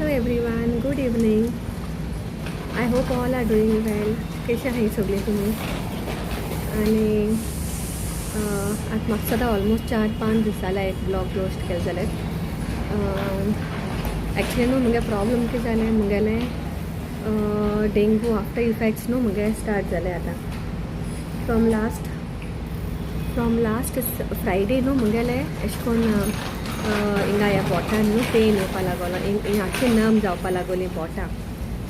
Hello everyone, good evening. I hope all are doing well. कशें आहाय सगळीं तुमी? आनी आतां म्हाका सदां ऑलमोस्ट 4-5 दीस जाले एक ब्लॉग पोस्ट केले जाल्यार. एक्चुली न्हू मुगे प्रॉब्लम कितें जालें, मुगेलें डेंगू आफ्टर इफेक्ट्स न्हू मुगे स्टार्ट जाले आतां. फ्रॉम लास्ट फ्रायडे न्हू मुगेलें एशें कोन्न हिंगा ह्या बोटान न्हू पेन येवपा लागलो. हिंग आख्खी नम जावपा लागोली बोटां,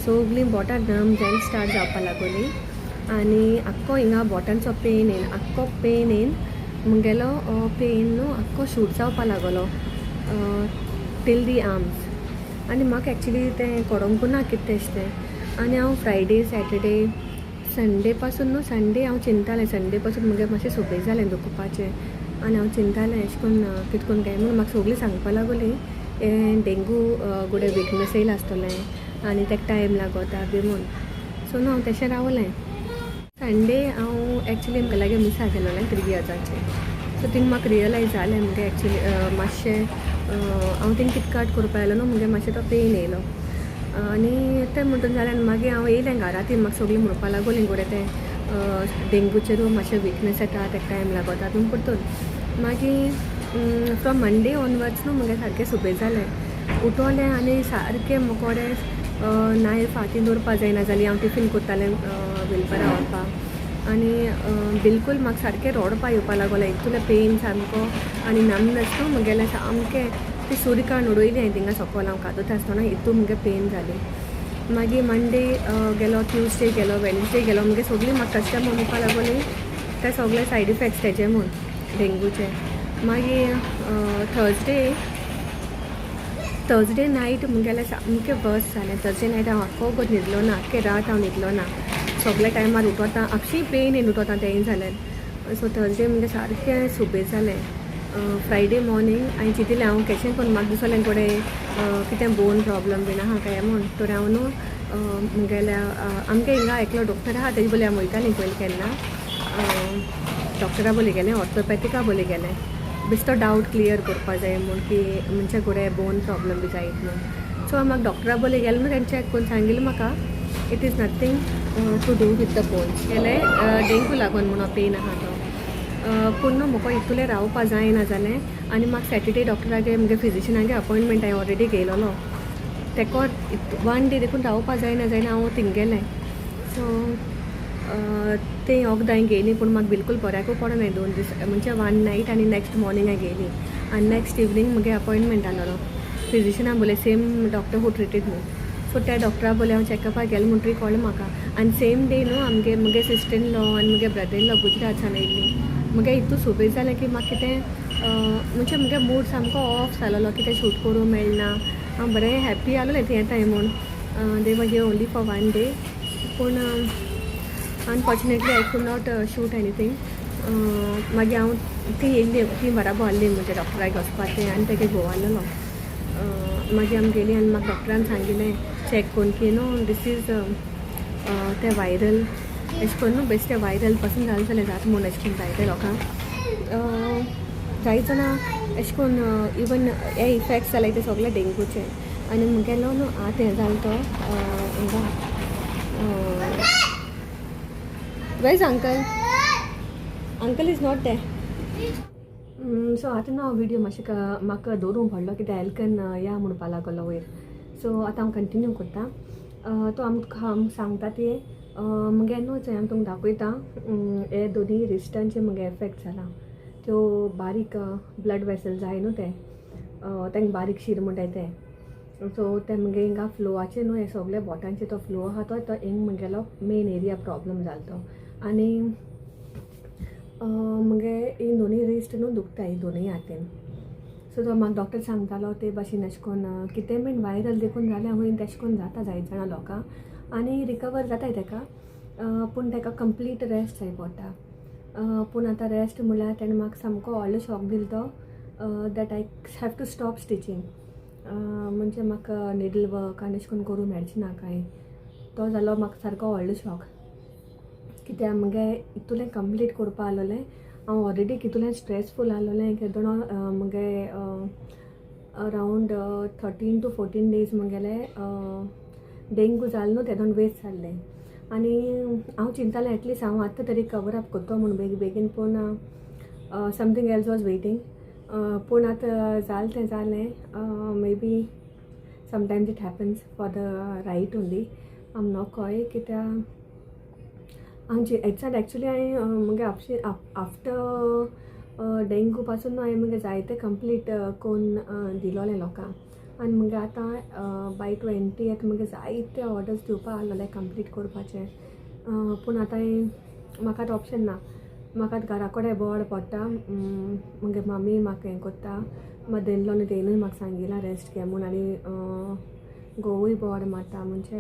सगळीं बोटां नम जायन स्टार्ट जावपा लागोली आनी आख्खो हिंगा बोटांचो पेन येयन, आख्खो पेन येयन, मुगेलो पेन न्हू आख्खो शूट जावपा लागलो टील दी आर्म्स. आनी म्हाका एक्चुली तें कळोंकू ना कितें तेश तें. आनी हांव फ्रायडे, सॅटर्डे, संडे पासून न्हू, संडे हांव चिंतालें, संडे पासून मुगे मातशें सोंपें जालें दुखपाचें आनी हांव चिंतालें एशें कोन्न कितें कोन्न काय म्हूण. म्हाका सगळीं सांगपा लागोली, हें डेंगू गुडे विकनस येयला आसतलें आनी ताका टायम लागोता बी म्हूण. सो न्हू हांव तेशें रावलें. संडे हांव एक्चुली म्हगे लागीं मिसा गेलोलें त्रिगियाजाचें. सो थिंग म्हाका रियलायज जालें, मुगे एक्चुली मातशें हांव थिंग कितकाट करपा आयलो न्हू, मुगे मातशें तो पेन येयलो आनी तें म्हणटून जालें. आनी मागीर हांव येयलें घरा. ती म्हाका सगळीं म्हणपा लागोलीं, गोडे तें डेंगूचेर मातशें विकनस येता, ताका टायम लागता बीन. परतून मागीर फ्रॉम मंडे ऑनवर्ड्स न्हू मुगे सारकें सुबेज जालें. उठोलें आनी सारकें मुकोडे नायफ हातीन दवरपा जायना जाली. हांव टिफीन करतालें विलपरा व्हरपा आनी बिलकूल म्हाका सारकें रोडपा येवपा लागोलें, इतलें पेन सामको. आनी नमनस न्हू मुगेलें सामकें, ती सुरी काडून उडयली हांवें थिंगा सकयल हांव कादता आसतना, इतू मुगे पेन जाली. मागीर मंडे गेलो, ट्युजडे गेलो, वेनसडे गेलो. मुगे सगळीं म्हाका कस्टमर म्हणपा लागोली ते सगळे सायड इफेक्ट्स तेजे म्हूण, डेंगूचे. मागीर थर्सडे, थर्सडे नायट मुगेलें सामकें वर्स जालें. थर्सडे नायट हांव आख्खो न्हिदलो ना, आख्खे रात हांव न्हिदलो ना. सगल्या टायमार उठोता, आपशी पेन येवन उठोता तेंय जालें. सो थर्सडे मुगे सारकें सुबेज जालें. फ्रायडे मॉर्निंग हांवें चिंतिलें, हांव केशें करून म्हाका दिसोलें कोडे कितें बोन प्रॉब्लम बीन आहा काय म्हूण. तर हांव न्हू मुगेल्या आमगे हिंगा एकलो डॉक्टर आहा, तेजे बोली हांव वयतालीं पयलीं केन्ना. डॉक्टरा बोली गेलें, ऑर्थोपॅथिका बोली गेलें, बेश्टो डावट क्लियर करपा जाय म्हूण की म्हणजे गोडे बोन प्रॉब्लम बी जायत म्हूण. सो म्हाका डॉक्टरा बोली गेलें न्हू, तेंचे चॅक करून सांगिल्लें म्हाका, it is nothing to do with the bones. गेलें डेंगू लागून म्हणून पेन आहा तो. पूण न्हू म्हाका इतलें रावपा जायना जालें आनी म्हाका सॅटर्डे डॉक्टरागे, मुगे फिजिशनागे अपॉयंटमेंट हांवें ऑलरेडी घेयलोलो. तेका वन डे देखून रावपा जायना जायना हांव थिंग गेलें. सो तें वखदां हांवें घेयलीं, पूण म्हाका बिलकूल बऱ्याकू पडना. 2 दीस म्हणजे वन नायट आनी नेक्स्ट मॉर्निंग हांवें घेयली आनी नेक्स्ट इवनींग मुगे अपॉयंटमेंट आहलोलो फिजिशना बोले, same doctor who treated me. So त्या डॉक्टरा बोले हांव चॅकअपाक गेलें म्हणटरी कळ्ळें म्हाका. आनी सेम डे न्हू आमगे मुगे सिस्टर इन लॉ आनी मुगे ब्रदर इन लॉ गुजरातसान येयल्लीं. मुगे इतू सुबेज जालें की म्हाका कितें म्हणजे मुगे मूड सामको ऑफ जालोलो, कितें शूट करूंक मेळना. हांव बरें हॅप्पी आहलोलें थंय येताय म्हूण, they were here only for one day, पूण unfortunately I could not shoot anything. मागीर हांव ती येयल्ली, ती बराबर आहली म्हणजे डॉक्टराक वचपाचें आनी तेगे घोव आहलोलो. मागीर आमी गेलीं आनी म्हाका डॉक्टरान सांगिल्लें चॅक करून की न्हू दीस is तें वायरल एशें करून न्हू, बेश्टें वायरल पासून जालें जाल्यार जाता म्हूण. एशें करून जायते लोकांक जायत जाणां एशें करून इवन हे इफेक्ट्स जाले ते सगळे डेंगूचे. आनी मुगेलो न्हू आतां हें जालें तो हिंगा. Where is uncle? Uncle is not there. So आतां न्हू हांव विडियो मातशें म्हाका दवरूंक पडलो कित्याक एल्कन या म्हणपा लागलो वयर. सो आतां हांव कंटिन्यू करता. तो आमकां सांगता ती मुगे न्हू चोय, हांव तुमकां दाखयता. हे दोनी रिस्टांचे मुगे एफेक्ट जाला. त्यो बारीक ब्लड वेसल्स जाय न्हू ते, तांकां बारीक शीर म्हणटाय ते. सो ते मुगे हिंगा फ्लोआचे न्हू, हे सगळे बोटांचे तो फ्लो आहा तो, तो हिंग मुगेलो मेन एरिया प्रॉब्लम जालो तो. आनी मुगे ही दोनी रिस्ट न्हू दुखता, ही दोनूय हातीन. सो तो म्हाका डॉक्टर सांगतालो ते भाशेन एशें कोन्न कितें बीन वायरल देखून जाल्यार हूंय तेशें कोन्न जाता जायत जाणा लोकांक आनी रिकवर जाताय तेका, पूण तेका कंप्लीट रेस्ट जाय पडटा. पूण आतां रेस्ट म्हणल्यार तेणें म्हाका सामको व्हडलो शॉक दिलो तो, that I have to stop stitching. म्हणजे म्हाका निडल वर्क आनी अशें करून करूंक मेळचें ना कांय. तो जालो म्हाका सारको व्हडलो शॉक, कित्याक मुगे इतुलें कंप्लीट करपा आहलोलें हांव ऑलरेडी, कितुलें स्ट्रेसफूल आहलोलें केदोणो मुगे Around 13 to 14 days म्हगेले डेंगू जाल न्हू, तेदोन वेस्ट जाल्लें. आनी हांव चिंतालें, एटलिस्ट हांव आतां तरी कवर अप करतो म्हूण बेगीन बेगीन, पूण something else was waiting. पूण आतां जालें तें जालें. Maybe sometimes it happens for the right only, आम नोकोय. कित्याक आमची एट्सांत एक्चुली हांवें मुगे आपशी आफ्टर डेंगू पासून हांवें मुगे जायते कंप्लीट कोन्न दिलोलें लोकांक. आनी मुगे आतां बाय 20 मुगे जायते ऑर्डर्स दिवपा आहलोले कंप्लीट करपाचे. पूण आतां म्हाका आतां ऑप्शन ना. म्हाका आतां घरा कडेन बोड पडटा. मुगे मम्मी म्हाका हें कोत्ता, मदर इन लॉ न्हू, तेणूय म्हाका सांगिलां रेस्ट घे म्हूण. आनी घोवूय बोड मारता. म्हणजे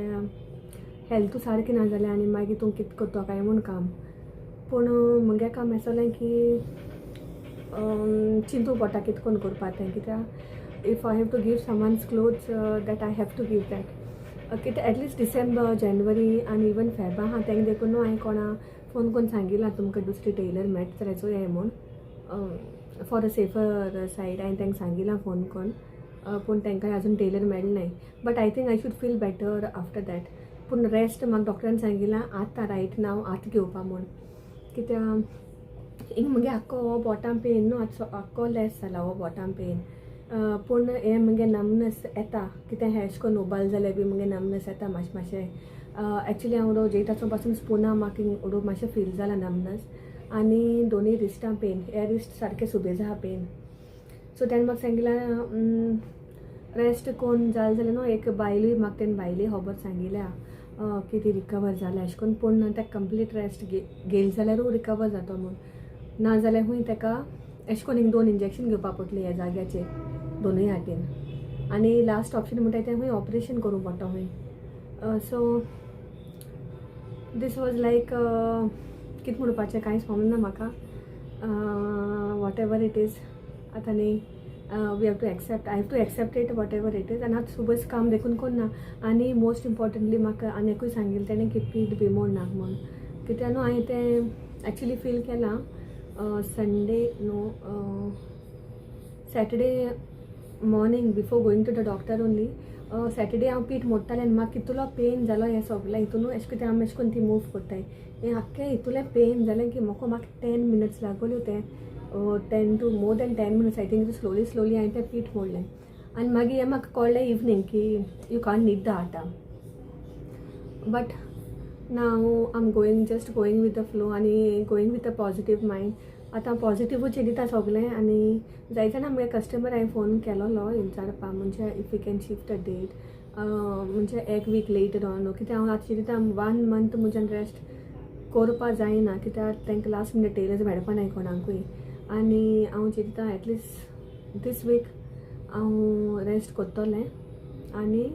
हेल्थू सारकी ना जाल्यार आनी मागीर तूं कितें करता काय म्हूण काम. पूण मुगे काम आसलें की चिंतूं पडटा कितें कोन्न करपा तें, कित्याक if I have to give someone's clothes, that I have to give that. कित्याक एटलिस्ट डिसेंबर, जानेवारी आनी इवन फेबा आहा, तेंका देखून न्हू हांवें कोणा फोन करून सांगिलां, तुमकां दुसरी टेलर मेळटा जाल्यार चोयाय म्हूण. फॉर अ सेफर सायड हांवें तांकां सांगिलां फोन करून, पूण तांकां अजून टेलर मेळ्ळें नाय. But I think I should feel better after that. पूण रेस्ट म्हाका डॉक्टरान सांगिलां आतां, रायट नाव आतां घेवपा म्हूण, कित्याक हिंग मुगे आख्खो हो बोटां पेन न्हू, आतां आख्खो लेस जाला हो बोटां पेन. पूण हें मुगे नमनस येता. कितें अशें करून उबाल जाल्यार बी मुगे नमनस येता मातशें मातशें. एक्चुली हांव उडोव जेयता आसूं पासून स्पुना म्हाका उडोवप मातशें फील जाला नमनस. आनी दोनूय रिस्टां पेन, हे रिस्ट सारकें सुबेज आहा पेन. सो तेणें म्हाका सांगिलां रेस्ट कोन्न जालें जाल्यार न्हू. एक बायलूय म्हाका, तेणें बायलूय खबर सांगिल्या की ती रिकवर जाल्या अशें करून, पूण ताका कंप्लीट रेस्ट घेयलें जाल्यारूय रिकवर जाता म्हूण. ना जाल्यार खूंय ताका अशें करून हिंग दोन इंजेक्शन घेवपा पडटलीं ह्या जाग्याचेर दोनूय हातीन. आनी लास्ट ऑप्शन म्हणटा तें खूंय ऑपरेशन करूंक पडटा खूंय. सो दीस वॉज लायक, कितें म्हणपाचें कांय समजना म्हाका. What ever it is, आतां न्ही, we have to accept, I have to accept it, whatever it is. आनी आतां सुबस काम देखून कोन्ना. आनी मोस्ट इम्पॉर्टंटली म्हाका आनी एकूय सांगिल्लें तेणें की पीठ बी मोड नाका म्हूण, कित्याक न्हू हांवें तें एक्चुली फील केलां. संडे न्हू, Saturday morning before going to the doctor only, Saturday हांव पीठ मोडटालें आनी म्हाका कितलो पेन जालो. हें सगळें हितून अशें कितें आमी अशें करून ती मूव करताय, हें आख्खें हितूलें पेन जालें की म्हाका म्हाका 10 मिनट्स लागोल्यो तें, 10 to more than 10 minutes, I think. Slowly slowly हांवें तें पीठ मोडलें. आनी मागीर हें म्हाका कळ्ळें इवनींग की you can't नीड the आटा. But now I am going, just going with the flow आनी going with a positive mind. आतां पॉजिटिवूच येता सगलें. आनी जाय जाणां म्हगे कस्टमर हांवें फोन केलोलो विचारपा, म्हणजे if you can shift a date, म्हणजे एक वीक लेटर ऑन. कित्याक हांव आतां चिंतता, वन मंथ म्हज्यान रेस्ट करपा जायना, कित्याक तांकां लास्ट मिनट टेलर्स मेळपा नाय कोणाकूय. आनी हांव चिंतता, एटलिस्ट दीस वीक हांव रेस्ट करतलें आनी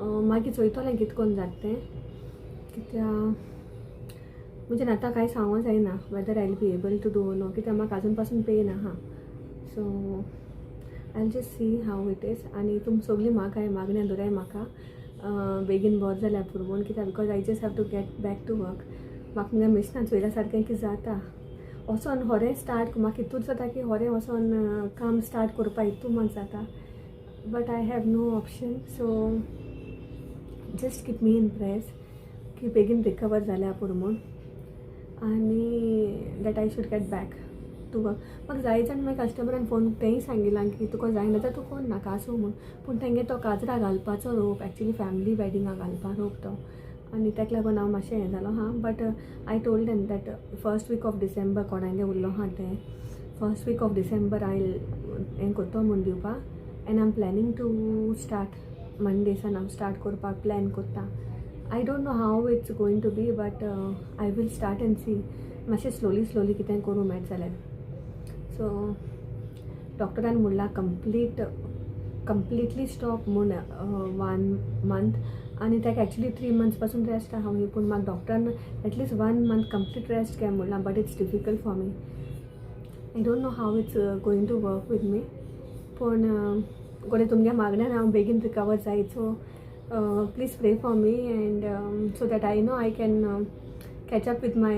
मागीर चोयतलें कितें करून जाता तें. कित्याक म्हणजे आतां कांय सांगो जायना whether I will be able to do no, कित्याक म्हाका आजून पासून पेन आहा. So I just see how it is. आनी तुम सगळीं म्हाका मागण्या दवराय म्हाका बेगीन बरो जाल्यार पुरो म्हूण, कित्याक because I just have to get back to work. म्हाका मुगे मिशनान चोयल्या सारकें की जाता वचोन होरें स्टार्ट. म्हाका हितूच जाता की होरें वचोन काम स्टार्ट करपा हितू म्हाका जाता, but I have no option. So just keep me in prayers की बेगीन रिकवर जाल्यार पुरो म्हूण आनी that I should get back to work. म्हाका जाय जाण मागीर कस्टमरान फोन तेंय सांगिलां की तुका जायना जाल्यार तूं कोण नाका आसूं म्हूण. पूण तेंगे तो काजरा घालपाचो रोप, एक्चुली फॅमिली वेडिंगाक घालपा रोप तो, आनी ताका लागून हांव मातशें हें जालो हां. But I told them that first week of December कोणागे उरलो आहा तें first week of December I हें करतो म्हूण दिवपाक. And I am planning to start मंडेसान, हांव स्टार्ट करपाक प्लॅन करता. I don't know how it's going to be, but I will start and see. मातशें स्लोली स्लोली कितें करूं मेळट जाल्यार. सो डॉक्टरान म्हणलां कंप्लिटली स्टॉप म्हूण वन मंथ. आनी ताका एक्चुली 3 मंथ्स पासून रेस्ट आहा, पूण म्हाका डॉक्टरान at least one month complete rest घे म्हणलां. But it's difficult for me. I don't know how it's going to work with me. पूण गोडे तुमगे मागण्यान हांव बेगीन रिकवर जायत. So please pray for me and so that I know I can catch up with my